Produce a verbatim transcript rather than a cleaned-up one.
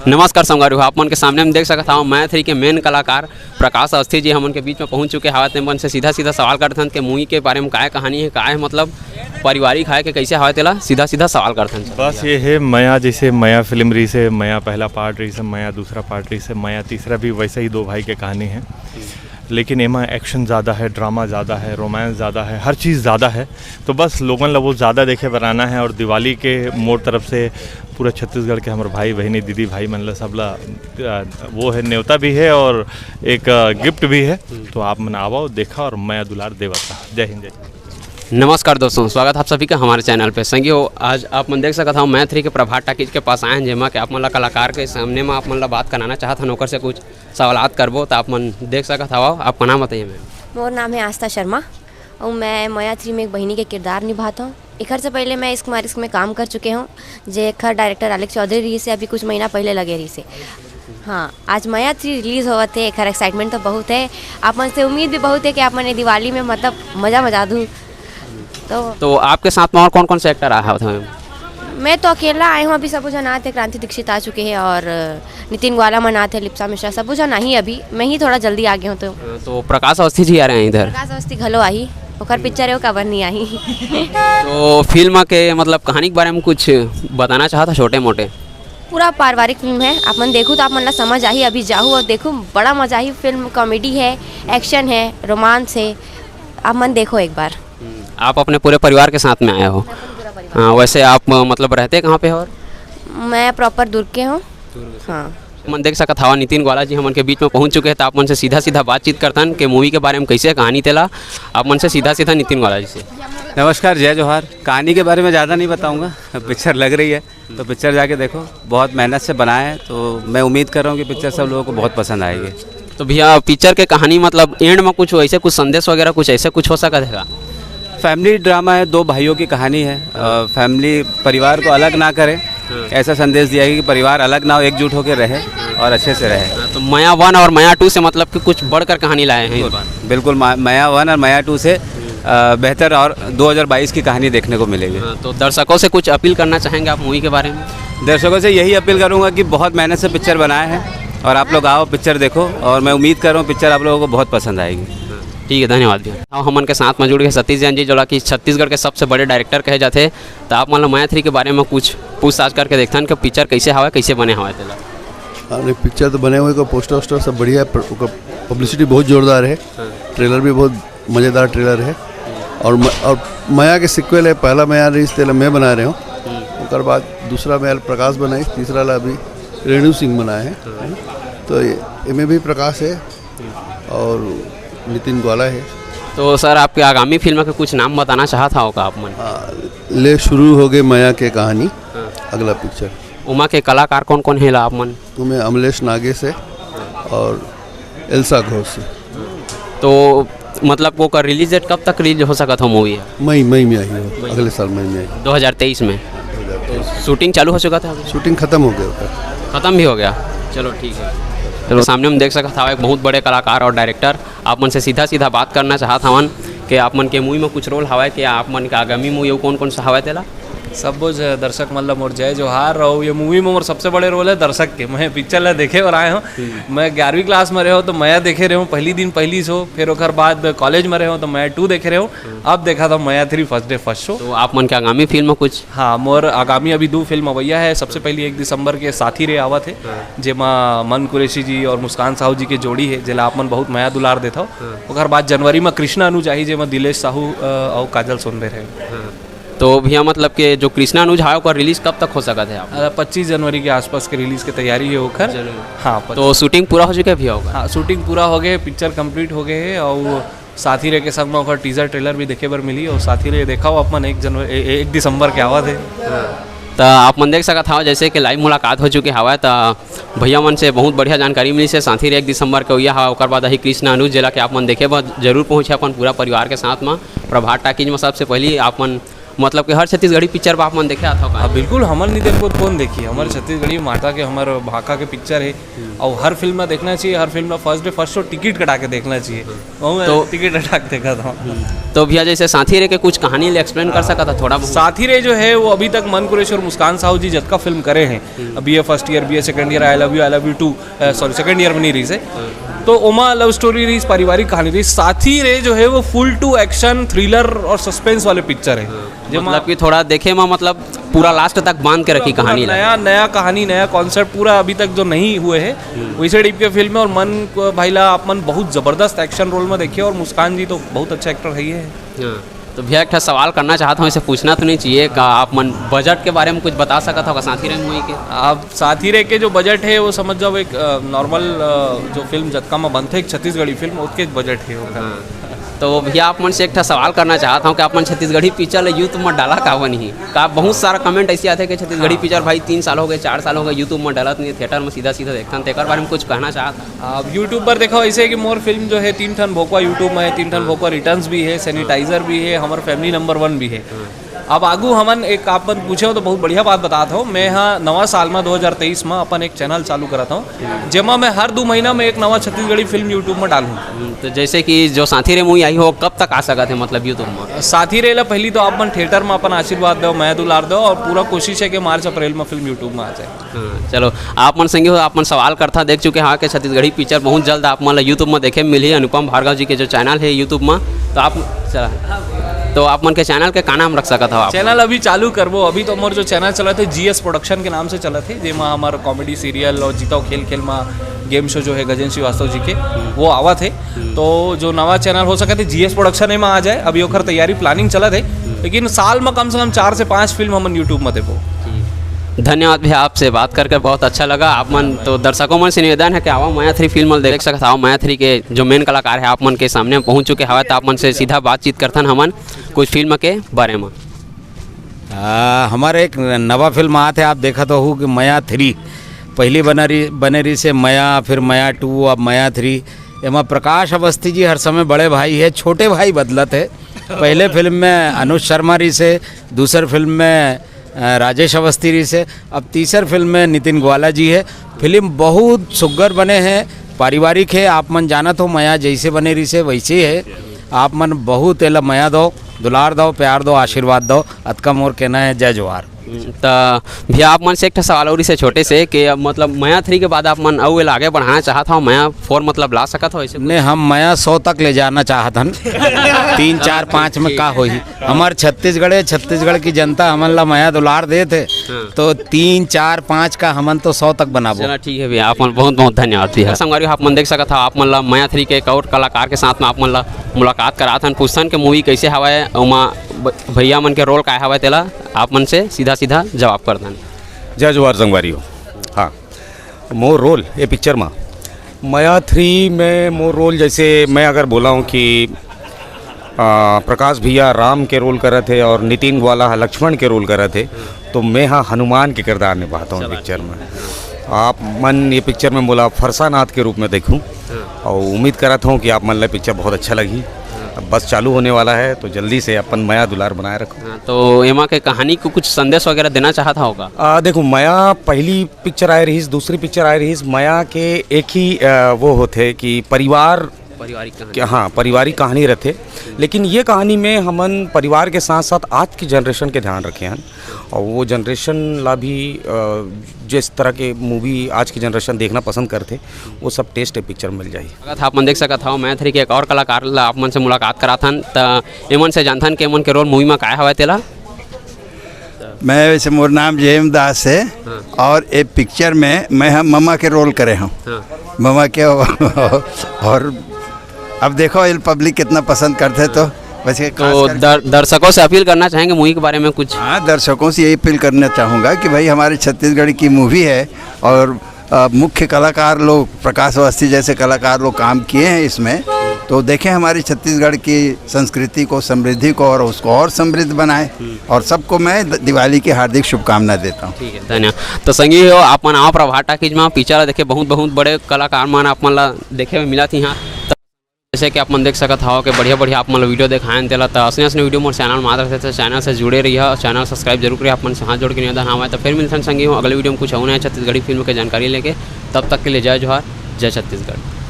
नमस्कार संगवारी हो, आप मन के सामने हम देख सकत हव मैत्री के मेन कलाकार प्रकाश अवस्थी जी हमन के बीच में पहुंच चुके हवय। ते मन से सीधा सीधा सवाल करथन के मूवी के बारे में काय कहानी है, काय मतलब पारिवारिक है के कैसे हवय, तेला सीधा सीधा सवाल करथन। बस ये है मया, जैसे मया फिल्म रही से मया पहला पार्ट रही से मया दूसरा पार्ट रही से मया तीसरा भी वैसे ही दो भाई के कहानी है, लेकिन एमा एक्शन ज़्यादा है, ड्रामा ज़्यादा है, रोमांस ज़्यादा है, हर चीज़ ज़्यादा है। तो बस लोगन ला वो ज़्यादा देखे बर आना है और दिवाली के मोर तरफ से पूरा छत्तीसगढ़ के हमर भाई बहिनी दीदी भाई मन ला सब ला अ, वो है, न्योता भी है और एक अ, गिफ्ट भी है। तो आप मन आवव, देखा और मया दुलार देवत रहा। जय हिंद, जय। नमस्कार दोस्तों, स्वागत आप सभी का हमारे चैनल पे। संगी हो, आज आप मन देख सकत हव मैत्री के प्रभात टाकीज के पास आए हैं, जेमा के आप मन ला कलाकार के सामने में आप मन ला बात कराना चाहत हन, ओकर से कुछ सवालात करबो, त आप मन देख सकत हव। आपका नाम बताइए मैम। मोर नाम है आस्था शर्मा और मैं मया थ्री में एक बहिनी के किरदार निभात हूँ। एखर से पहले मैं इश्क मार इश्क में काम कर चुके हूँ, जे एखर डायरेक्टर आलोक चौधरी रही से अभी कुछ महीना पहले लगे रही से। हाँ, आज मया थ्री रिलीज होवत है, एखर एक्साइटमेंट तो बहुत है। आप मन से उम्मीद भी बहुत है कि आप मन ये दिवाली में मतलब मज़ा मजा दू। तो तो आपके साथ में और कौन कौन से एक्टर आए होते हैं? मैं तो अकेला आए हूँ, अभी सबो जन आते, क्रांति दीक्षित आ चुके हैं और नितिन ग्वाला मन आते, लिप्सा मिश्रा, सबो जन आई अभी, मैं ही थोड़ा जल्दी आ गया हूँ। तो तो प्रकाश अवस्थी जी आ रहे हैं इधर। प्रकाश अवस्थी घलो आही, ओकर पिक्चर है, वो काबर नहीं आई। तो फिल्म के मतलब कहानी के बारे में कुछ बताना चाहत हव छोटे मोटे? पूरा पारिवारिक फिल्म है, आप मन देखू तो आप मन ला समझ आही। अभी जाहू और देखू, बड़ा मजा आही। फिल्म कॉमेडी है, एक्शन है, रोमांस है, आप मन देखो एक बार। आप अपने पूरे परिवार के साथ में आए हो? हाँ, वैसे आप अ, मतलब रहते कहाँ पे हो? और मैं प्रॉपर दुर्ग के हूँ। हाँ। मन देख सकत हवा नितिन ग्वाला जी हमन के बीच में पहुंच चुके हैं, तो आप मन से सीधा सीधा बातचीत करतन के मूवी के बारे में कैसे कहानी तेला, आप मन से सीधा सीधा नितिन ग्वाला जी से। नमस्कार, जय जोहार। कहानी के बारे में ज़्यादा नहीं बताऊंगा, पिक्चर लग रही है तो पिक्चर जाके देखो। बहुत मेहनत से बनाए हैं, तो मैं उम्मीद कर रहा हूँ कि पिक्चर सब लोगों को बहुत पसंद आएगी। तो भैया, पिक्चर के कहानी मतलब एंड में कुछ ऐसे कुछ संदेश वगैरह कुछ ऐसे कुछ हो सकत है का? फैमिली ड्रामा है, दो भाइयों की कहानी है। फैमिली, परिवार को अलग ना करें, ऐसा संदेश दिया है कि परिवार अलग ना हो, एकजुट होकर रहे और अच्छे से रहे। हाँ, तो मया वन और मया टू से मतलब कि कुछ बढ़कर कहानी लाए हैं इस बार। बिल्कुल, मा- मया वन और मया टू से अ, बेहतर और दो हज़ार बाईस की कहानी देखने को मिलेगी। हाँ, तो दर्शकों से कुछ अपील करना चाहेंगे आप मूवी के बारे में? दर्शकों से यही अपील करूँगा कि बहुत मेहनत से पिक्चर बनाए हैं और आप लोग आओ, पिक्चर देखो, और मैं उम्मीद कर रहा हूँ पिक्चर आप लोगों को बहुत पसंद आएगी। ठीक है, धन्यवाद भैया। अब हमन के साथ में जुड़ गए सतीश जैन जी, जो कि छत्तीसगढ़ के सबसे बड़े डायरेक्टर कहे जाते हैं। तो आप मतलब मया थ्री के बारे में कुछ पूछताछ करके देखथन कि पिक्चर कैसे हवा, कैसे बने हवा तेला। हाँ, नहीं, पिक्चर तो बने हुए का पोस्टर वोस्टर सब बढ़िया है, पर ओकर पब्लिसिटी बहुत जोरदार है। ट्रेलर भी बहुत मज़ेदार ट्रेलर है। और म-, और मया के सीक्वल है, पहला मया रिलीज तेला मैं बना रहे हूँ, ओकर बाद दूसरा मया प्रकाश बनाई, तीसरा ला अभी रेणु सिंह बनाए हैं, है ना? तो ये, इनमें भी प्रकाश है और नितिन ग्वाला है। तो सर, आपके आगामी फिल्म के कुछ नाम बताना चाहत हव का आप मन? हाँ, ले शुरू हो गए मया के कहानी, अगला पिक्चर। उमा के कलाकार कौन कौन है ला आप मन? तुम्हें अमलेश नागेश है और एल्सा घोष है। तो मतलब ओकर रिलीज डेट कब तक रिलीज हो सकत हो मूवी? मई, मई में आई हो, अगले साल मई में आई। दो हज़ार तेईस में। शूटिंग चालू हो चुका था? शूटिंग खत्म हो गया ओकर। खत्म भी हो गया, चलो ठीक है। चलो, सामने हम देख सकत हवा एक बहुत बड़े कलाकार और डायरेक्टर, आप मन से सीधा सीधा बात करना चाहत हवन कि आप मन के मूवी में कुछ रोल हवय कि आप मन के आगामी मूवी अउ कौन कौन सा हवय तेला? सब बोझ दर्शक मन ला मोर जय जोहार। और ये मूवी में मोर सबसे बड़े रोल है दर्शक के। मैं पिक्चर ला देखे बर आए हूँ। मैं ग्यारहवीं क्लास में रहे हो तो मया देखे रहे हूँ पहली दिन पहली शो, फिर ओकर बाद कॉलेज में रहे हो तो मया टू देखे रहे हूँ। अब देखा था मया three first day first show. तो आप मन के आगामी फिल्म में कुछ? हाँ, मोर आगामी अभी दो फिल्म अवैया है। सबसे पहली एक दिसंबर के साथी रे आवत है, जेमा मन कुरैशी जी और मुस्कान साहू जी के जोड़ी है, जेला आप मन बहुत मया दुलार देथव। ओकर बाद जनवरी में कृष्णा अनुज आही, जेमा दिलेश साहू, अ, और काजल सोनबेर है। तो भैया, मतलब कि जो कृष्णा अनुज है, ओकर रिलीज कब तक हो सकत है आप? अ, पच्चीस जनवरी के आसपास के रिलीज के तैयारी है ओकर। हाँ, तो शूटिंग पूरा हो चुके है भैया ओकर? हाँ, शूटिंग पूरा हो गए, पिक्चर कंप्लीट हो गए है और साथी रे के संग में ओकर टीजर ट्रेलर भी देखे बर मिली और साथी रे देखा हो अपन एक जनवरी, ए-, एक दिसंबर के आवत है। तो आप मन देख सकत हव जैसे कि लाइव मुलाकात हो चुके हवय, तो भैया मन से बहुत बढ़िया जानकारी मिली से साथी रे एक दिसंबर के हुई हा, ओकर बाद अही कृष्णा अनुज, जेला कि आप मन देखे बर जरूर पहुँचे अपन पूरा परिवार के साथ में। प्रभात टाकीज में सबसे पहली आप मन मतलब कि हर छत्तीसगढ़ी पिक्चर आप मन देखे आथव का? हाँ, बिल्कुल, हमन नहीं देखबो तो कौन देखी? हमर छत्तीसगढ़ी माता के, हमर भाखा के पिक्चर है। और हर फिल्म में देखना चाहिए, हर फिल्म में first day first show ticket कटा के देखना चाहिए। वहू मैं तो टिकट कटा के देखा था। तो भैया, जैसे साथी रे के कुछ कहानी ले एक्सप्लेन कर सकत ह थोड़ा बहुत? साथी रे जो है, वो अभी तक मन कुरेश और मुस्कान साहू जी जतका फिल्म करे हैं, B A first year, B A second year, I love you, I love you too, sorry, second year में नहीं रही से। तो ओमा लव स्टोरी रही, पारिवारिक कहानी रही। साथी रे जो है, वो फुल टू एक्शन, थ्रिलर और सस्पेंस वाले पिक्चर है। जेमा मतलब कि थोड़ा देखे में, मतलब, पूरा लास्ट तक बांध के रखी पूरा कहानी ला। नया, नया कहानी, नया कॉन्सेप्ट, पूरा अभी तक जो नहीं हुए है, वैसे टाइप के फिल्म है। और मन को भाई ला, आप मन बहुत जबरदस्त एक्शन रोल में देखिए, और मुस्कान जी तो बहुत अच्छा एक्टर है ही है। हाँ। तो भैया, एक ठा सवाल करना चाहत हूँ, इसे पूछना तो नहीं चाहिए का, आप मन बजट के बारे में कुछ बता सकत हो का साथी रे मूवी के? आप साथी रे के जो बजट है, वो समझ जाओ, एक, अ, नॉर्मल, अ, जो फिल्म जतका में बनथे, एक छत्तीसगढ़ी फिल्म, ओतके बजट है ओकर। हाँ। तो भैया, आप मन से एक ठा सवाल करना चाहत हूँ कि आप मन छत्तीसगढ़ी पिक्चर ला YouTube में डाला काबर नहीं? का बहुत सारा कमेंट ऐसे आथे कि छत्तीसगढ़ी हाँ। पिक्चर भाई तीन साल हो गए, चार साल हो गए, YouTube में डालत नहीं, थिएटर में सीधा सीधा देखथन, तेकर बारे में कुछ कहना चाहत हूँ? अब YouTube पर देखो, ऐसे है कि मोर फिल्म जो है, तीन ठन भोकवा YouTube में है, तीन ठन हाँ। भोकवा रिटर्न्स भी है, सैनिटाइजर भी है, हमर फैमिली नंबर वन भी है। हाँ। अब आगू हमन एक आप मन पूछे हो तो बहुत बढ़िया बात बतात हो। मैं हाँ नवा साल में दो हज़ार तेईस में अपन एक चैनल चालू करत हूँ, जेमा मैं हर दो महीना में एक नवा छत्तीसगढ़ी फिल्म YouTube में डालूँ। हम्म, तो जैसे कि जो साथी रे मूवी आई हो, कब तक आ सकत है, मतलब, YouTube में? साथी रे ला पहली तो आप मन थिएटर में अपन आशीर्वाद दो, मैं दुलार दो, और पूरा कोशिश है कि मार्च अप्रैल में फिल्म YouTube में आ जाए। हाँ, चलो, आप मन संगी हो, आप मन सवाल करथा, देख चुके हाँ कि छत्तीसगढ़ी पिक्चर बहुत जल्द आप मन ला YouTube में देखे मिलही, अनुपम भार्गव जी के जो चैनल है YouTube में। तो आप, चला, तो आप मन के चैनल के का नाम रख सकत हो आप? चैनल अभी चालू करबो, अभी तो मोर जो चैनल चलत है, जीएस प्रोडक्शन के नाम से चलत है, जेमा हमर कॉमेडी सीरियल और जीता खेल खेल मा गेम शो जो है गजेंद्र श्रीवास्तव जी के, वो आवत है। तो जो नवा चैनल हो सकत है, जीएस प्रोडक्शन एमा आ जाए, अभी ओकर तैयारी, प्लानिंग चलत है, लेकिन साल में कम से कम चार से पाँच फिल्म हमन YouTube में देबो। धन्यवाद भैया, आपसे बात करके बहुत अच्छा लगा। आप मन तो दर्शकों मन से निवेदन है कि आवा मया थ्री फिल्म देख सकत, आवा मया थ्री के जो मेन कलाकार है आप मन के सामने पहुंच चुके हवा, तो आप मन से सीधा बातचीत करथन हमन कुछ फिल्म के बारे में। आ, हमारे एक नवा फिल्म आत है, आप देखत हो कि मया थ्री, पहली बना रही, बने रही से मया, फिर मया टू, अब मया थ्री। एमा प्रकाश अवस्थी जी हर समय बड़े भाई है, छोटे भाई बदलत है। पहले फिल्म में अनुज शर्मा रही से, दूसर फिल्म में, अ, राजेश अवस्थी रही से, अब तीसर फिल्म में नितिन ग्वाला जी है। फिल्म बहुत सुग्घर बने हैं, पारिवारिक है। आप मन जानत हो मया जैसे बने रही से वैसे ही है। आप मन बहुत एला मया दो, दुलार दो, प्यार दो, आशीर्वाद दो। अतका मोर कहना है। जय जोहार। त भैया, आप मन से एक ठो सवाल और इसे छोटे से कि अब, मतलब, मया थ्री के बाद आप मन अउ एला आगे बढ़ाना चाहत हो, मया फोर, मतलब, ला सकत हो ऐसे? ने हम मया सौ तक ले जाना चाहत हन। तीन, चार, पाँच में का होही? हमार छत्तीसगढ़ है, छत्तीसगढ़ की जनता हमन ला मया दुलार देत है, हाँ। तो तीन, चार, पाँच का हमन तो सौ तक बनाबो। चला, ठीक है भैया, आप मन बहुत बहुत धन्यवाद भैया। संगवारी, आप मन देख सकत हो, आप मन ला मया थ्री के एक और कलाकार के साथ में आप मन ला मुलाकात करात हन, पूछथन के मूवी कैसे हवय, ओमा ब-, भैया मन के रोल काय हवय, तेला आप मन से सीधा सीधा जवाब करथन। जय जोहार संगवारी हो। हाँ, मोर रोल ये पिक्चर में मया थ्री में मोर रोल, जैसे मैं अगर बोला हूँ कि, आ, प्रकाश भैया राम के रोल करत है और नितिन ग्वाला हा लक्ष्मण के रोल करत है, तो मैं हा हनुमान के किरदार निभाता हूँ पिक्चर में। आप मन ये पिक्चर में मोला फरसानाथ के रूप में देखूँ और उम्मीद करत हूँ कि आप मन ला पिक्चर बहुत अच्छा लगही। अब बस चालू होने वाला है, तो जल्दी से अपन मया दुलार बनाए रखो। हाँ, तो एमा के कहानी को कुछ संदेश वगैरह देना चाहत हव का? आ, देखो, मया पहली पिक्चर आए रहीस, दूसरी पिक्चर आए रहीस, मया के एक ही, आ, वो होथे कि परिवार पारिवारिक कहानी। क्या, हाँ, पारिवारिक कहानी रहथे, लेकिन ये कहानी में हमन परिवार के साथ साथ आज की जनरेशन के ध्यान रखे हन, और वो जनरेशन ला भी, अ, जिस तरह के मूवी आज की जनरेशन देखना पसंद करथे, वो सब टेस्ट ए पिक्चर में मिल जाही। अगर आप मन देख सकत हव, मया थ्री के एक और कलाकार ला आप मन से मुलाकात कराथन, त एमन से जानथन के एमन के रोल मूवी में काय हवय तेला। मैं वैसे, मोर नाम जेएम दास है। हाँ। और ये पिक्चर में मैं हम ममा के रोल करे हूँ। हाँ। ममा के। और अब देखो, ये पब्लिक कितना पसंद करते, तो वैसे खास तो करके दर-, दर्शकों से अपील करना चाहेंगे मूवी के बारे में कुछ? हाँ, दर्शकों से यही अपील करना चाहूँगा कि भाई, हमारे छत्तीसगढ़ की मूवी है और, अ, मुख्य कलाकार लोग, प्रकाश अवस्थी जैसे कलाकार लोग काम किए हैं इसमें, तो देखें हमारी छत्तीसगढ़ की संस्कृति को, समृद्धि को, और उसको और समृद्ध बनाएं। और सबको मैं द-, दिवाली की हार्दिक शुभकामना देता हूँ। ठीक है, धन्यवाद। तो संगी हो, आप मन आवा प्रभात टाकीज में पिक्चर ला देखे, बहुत बहुत बड़े कलाकार मन आप मन ला देखे में मिलत ही। हाँ, जैसे कि आप मन देख सकत हव कि बढ़िया-बढ़िया आप मन ल video देखायन तेला, त असने-असने video मोर channel म आत रहिथे, त channel से जुड़े रहिहा, channel subscribe जरूर करिहा। आप मन से हाथ जोड़ के निवेदन हावय, त फिर मिलथन संगी हो अगले video म कुछ अउ नया छत्तीसगढ़ी film के जानकारी लेके। तब तक के लिए जय जोहार, जय छत्तीसगढ़।